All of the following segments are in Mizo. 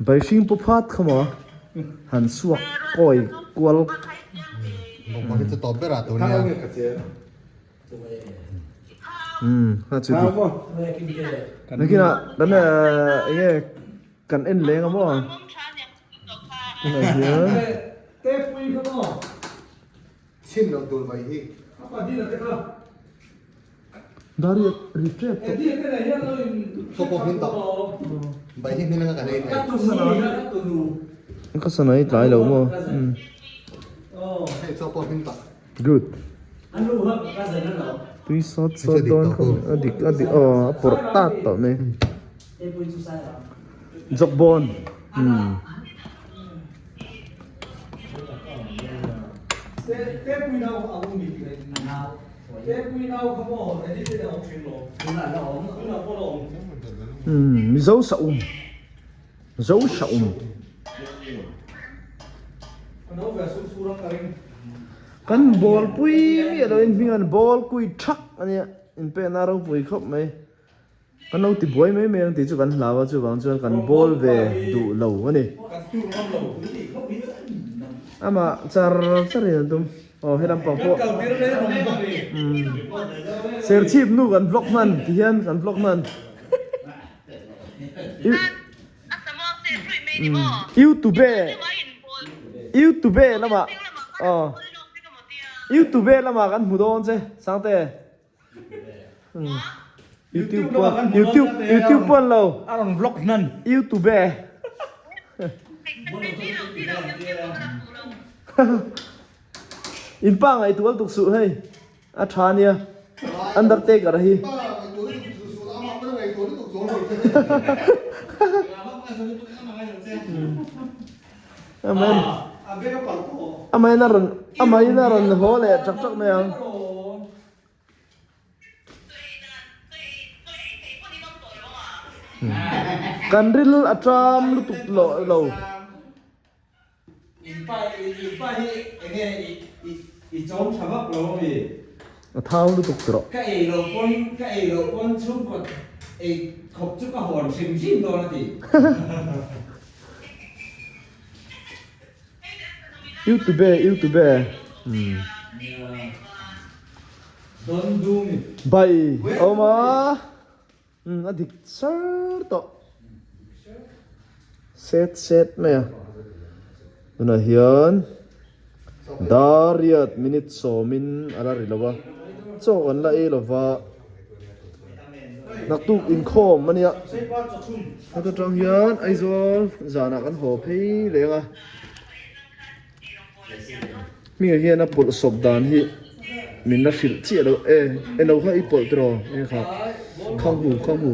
Bai hring paw phat kha maw han suak kawi kual. Umm kha chu dik. Nakinah kan enge kan en leng a maw. Tunah hian. Dariat ri tep tawh. Ka sana hi tlai lo maw? Good. Tui sawt sawt dawn khawp a dik a dik aw a pawrh tat tawh mai. Jawkbawn. Umm Mizo sa um Zo sa um Kan ball pui miah lo in hming an ball kui thak ania inpekna ropui khawp mai. Kan lo ti buai mai mai ang tih chu kan hlau a, chuvang chuan kan bawl ve duh lo a ni. Amah char char in an tum. Aw he lampang pawh umm Serchhip nu kan vlog hman ti hian kan vlog hman. Youtube Youtube lamah aw Youtube lamah kan hmu dawn che Sangte. YouTube pawh YouTube YouTube pawh an lo a rawn vlog hnan YouTube in pa ngaihtuah tuk suh hei a tha ania undertaker hi Amen Amen a rawn Amen a rawn haw leh tak tak mai ang. Kan ril a ṭam lutuk loh lo. A thau lutuk tawh. Youtube youtube Bai awm a umm a dik char tawh set set mai a tunah hian dariat minute sawmin a la ri lo a chaw kan la ei lova naktuk inkhawm a nia heta tang hian Aizawl zanah kan haw phei leng a. Hmingah hian a pawlh sawp dan hi min la hrilh chiah lo e elo kha i pawlh tiraw eng kha khang hu khang hu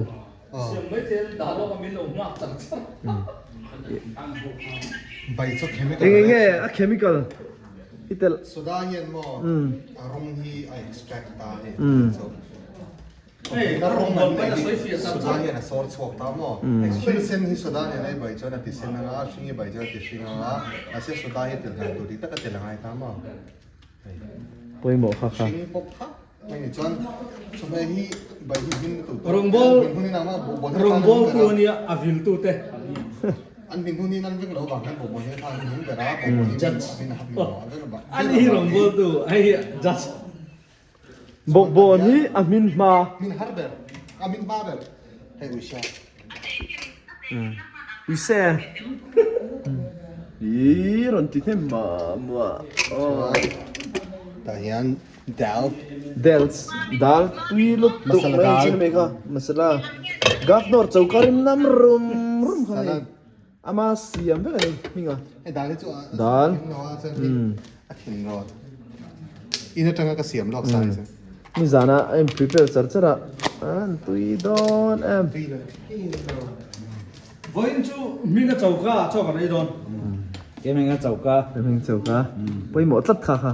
eng eng nge a chemical i telh Ka rawng an neih hi soda hian a sawr chhuak ta maw? Thil sen hi soda nen a i bai chuan a ti sen anga, a hring i bai chuan a ti hring anga, mahse soda hi a tel dan tur dik tak a tel a ngai ta maw? Pawimawh kha kha. Hring bawk kha mai ni chuan chawhmeh hi bai hi hmin lutuk tawh. Rawngbawl An hmin hunin ang a, bawhbawn hi rawngbawl tu ania a vil tu te. An hmin hunin an vek lo vang hian bawhbawn hi a thlak hmin ber a, bawhbawn hi a hmin a hmin lo a vek a. Ani hi rawngbawl tu hei hi judge. Bawkbawn hi a hmin hma. Hmin har ber. A hmin hma ber. Hei uisa. Uise. I rawn ti hnem mah mah. Tah hian dal. Dals. Dal tui lutuk mai ang chin mai kha. Masala. Governor choka rim nam rum rum kha hei. Ama siam vek a ni hminga. Hei dal hi chu a Dal. thin lo a chuan hi a thin rawt. In atanga ka siam lawk sa chu. Nizana a in prepare char char a an tui dawn em. Tui lo tui lo. Vawiin chu hminga choka ah chaw kan ei dawn. Ke hminga choka. Ke hming choka. Pawimawh tlat kha kha.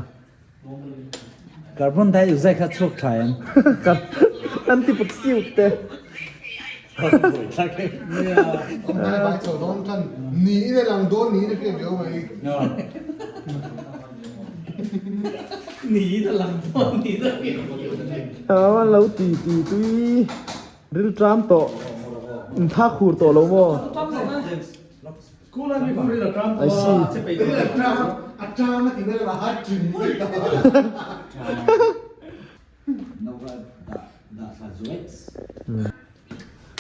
Carbon dioxide kha chhuak tha em? Kan ti put siut te. Ni in a lang dawn ni in a hriat viau mai. Lo ti ti tui. Rilṭam tawh in thak hur tawh lo maw? I see.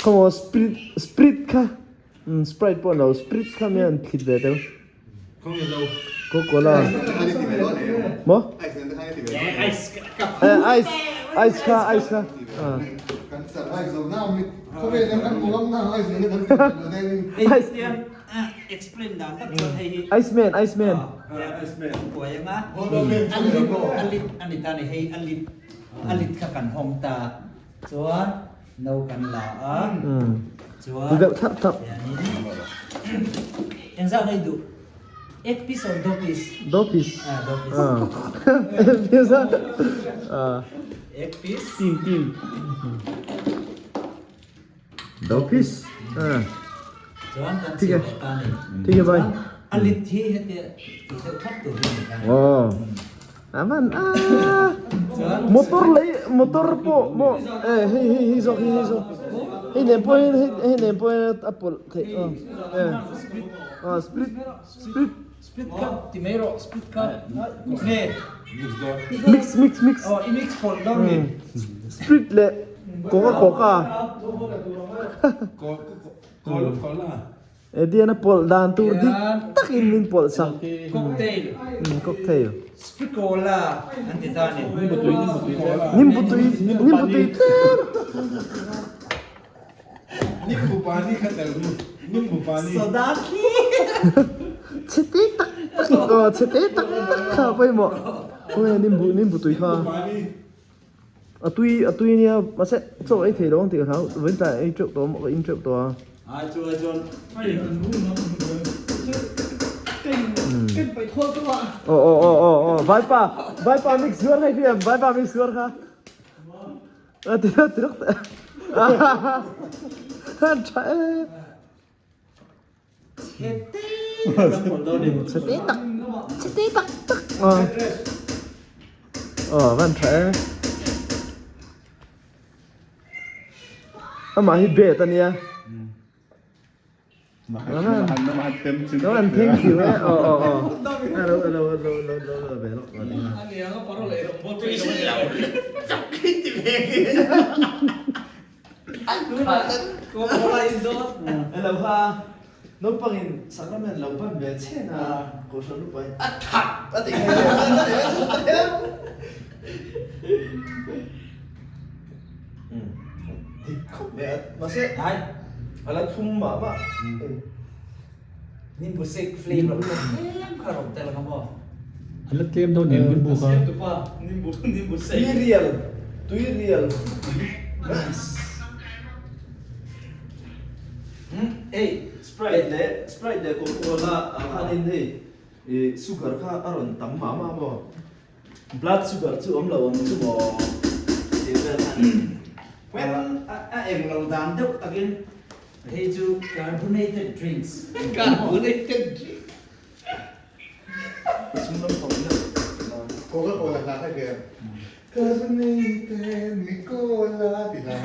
Khaw maw sprit sprit kha sprite pawh ni lo sprit kha mi an thlit ve deuh. Coca-Cola. Maw? Ice ice kha ice kha. Ice man ice man. No kan la a. Chuan. Ti deuh thap thap. Engzah ngai duh? Egg piece or dough piece? Dough piece. Ah, dough piece. Ah. Egg piece. Ah. Egg piece. Team team. Dough piece. Ah. Chuan kan siam leh ta ni. Thik e bai. A lit hi hetia ti deuh thap tur hi ni ta. Oh. Aman ah. Motor lei motor pawh maw eh hei hei hei zawk hei hei zawk hei nen pawh hian hei hei nen pawh hian a pawlh theih aw eh ah split split Split cup ti mai rawh split cup nge mix mix mix oh i mix pawlh dawn ni split leh coca coca Edian a pawlh dan tur dik takin min pawlh sak. Cocktail. Cocktail. Spricola an ti ta ni. Nimbu tui, nimbu tui tlem. Nimbu pani kha tel ru. Nimbu pani. Soda khi. Chhe te tak tak aw chhe te tak tak kha pawimawh. Khawnge nimbu nimbu tui kha. A tui a tui nia mahse chaw ei thei lo ang tih ka hlau vawiin tlaiah ei teuh tawh a maw ka in teuh tawh a. Ai chu ai chuan Aw aw aw aw aw vaipa vaipa mix zuar kha i hria em vaipa mix zuar kha a ti ti rawk a tha e. Chhe tak chhe tak tak aw van tha e amah hi bet ania an thank you e aw aw aw alo alo alo alo alo ve lawk Hello ha naupangin sacrament lo pan ve chen a kohhran upain a that a ti dik khawp mai a mahse a la thum mah mah Nimbu sek flavor kha tlem kha rawn tel ang maw? A la tlem dawn em nimbu kha? Tui rial tui rial nice. Hei sprite leh sprite leh coca cola ah khanin hei ih sugar kha a rawn tam mah mah maw? Blood sugar chu awm lo ang chu maw? Tih vel kha a ni. Well a eng lo dan deuh takin Hei chu carbonated drinks. Carbonated drink. Coca Cola hla kha hian Carbonated mi cola ti hla.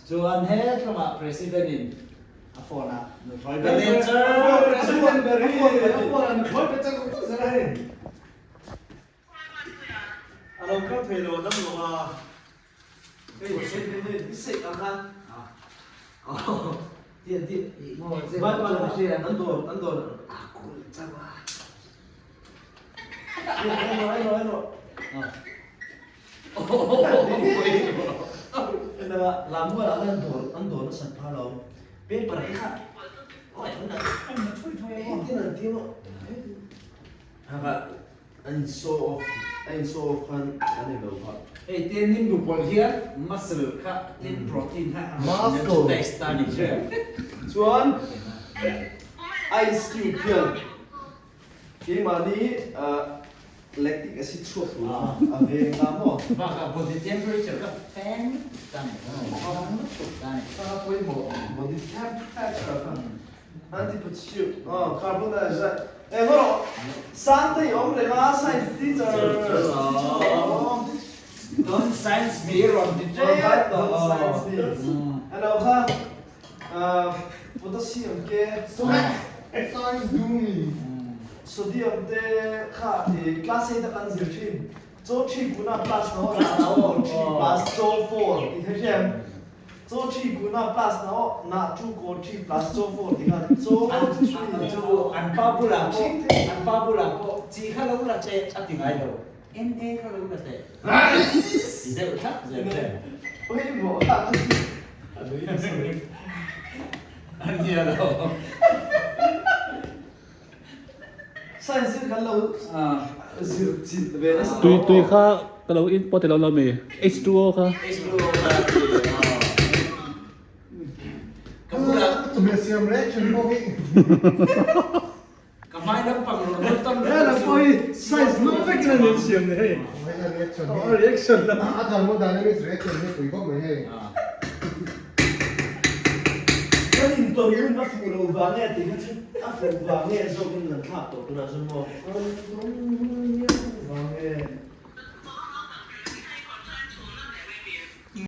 Chuan he tlawmah President in a phone a nuthlawi ber leh char. President ber hi a phone a nuthlawi ber char char a hei. A lo kal thei lo dam lo a. Hei hei hei hei i seih ang khan. Ti ti Vai pa an dawr an dawr. A kul chau a. Ai rawh ai rawh ai rawh. Lamual ah khan dawr an dawr nasat phah lo. Paper te kha oi an tin an ti maw. Haka a in show off a in show off khan an in lo phah. Hei te nimbu pawlh hian muscle kha tin protein kha a rawn energize ta ni che. Chuan ice cube hian keimahni lactic acid chhuak tur a veng ta maw? Bakah body temperature kha fan ta ni. Ta ni. Kha pawimawh body temperature kha. An ti put chiu aw carbon dioxide eh hawh rawh Sangte i awm reng a science teacher. Don't science me rawn ti tep tawh. Don't science me. Alo kha potassium ke Science do me. Sodium te kha i class 8 a kan zir thin. Chaw thi kuna plus na aw na aw thi plus chaw 4 ti thei hriam. Chaw thi kuna plus na aw na 2 ko thi plus chaw 4 ti kha chaw thi. Chu an pa bulah pawh an pa bulah pawh chi kha lo la che a ti ngai lo. NA kha lo la teh. Ti deuh thlap zel che. Oi maw a nui nasa mai. A nia lo. Science hi kan lo zir chilh ve nasa Tui tui kha ka lo in pawh ti lo lo mi H2O kha. H2O kha ti Ka bulah Ka chawhmeh siam reaction pawh hi. Ka hmai lampang rawn rawn tam He la pawh hi size hmang vek in an insiam ni hei. Reaction hi. Reaction la. A thermodynamics reaction hi pui khawp mai hei. Kan intawn hun a fuh lo vang nge tih kha chu a fuh vang nge zawkin kan thlak tawh tunah chuan maw. Kan intawn hun hi a fuh vang.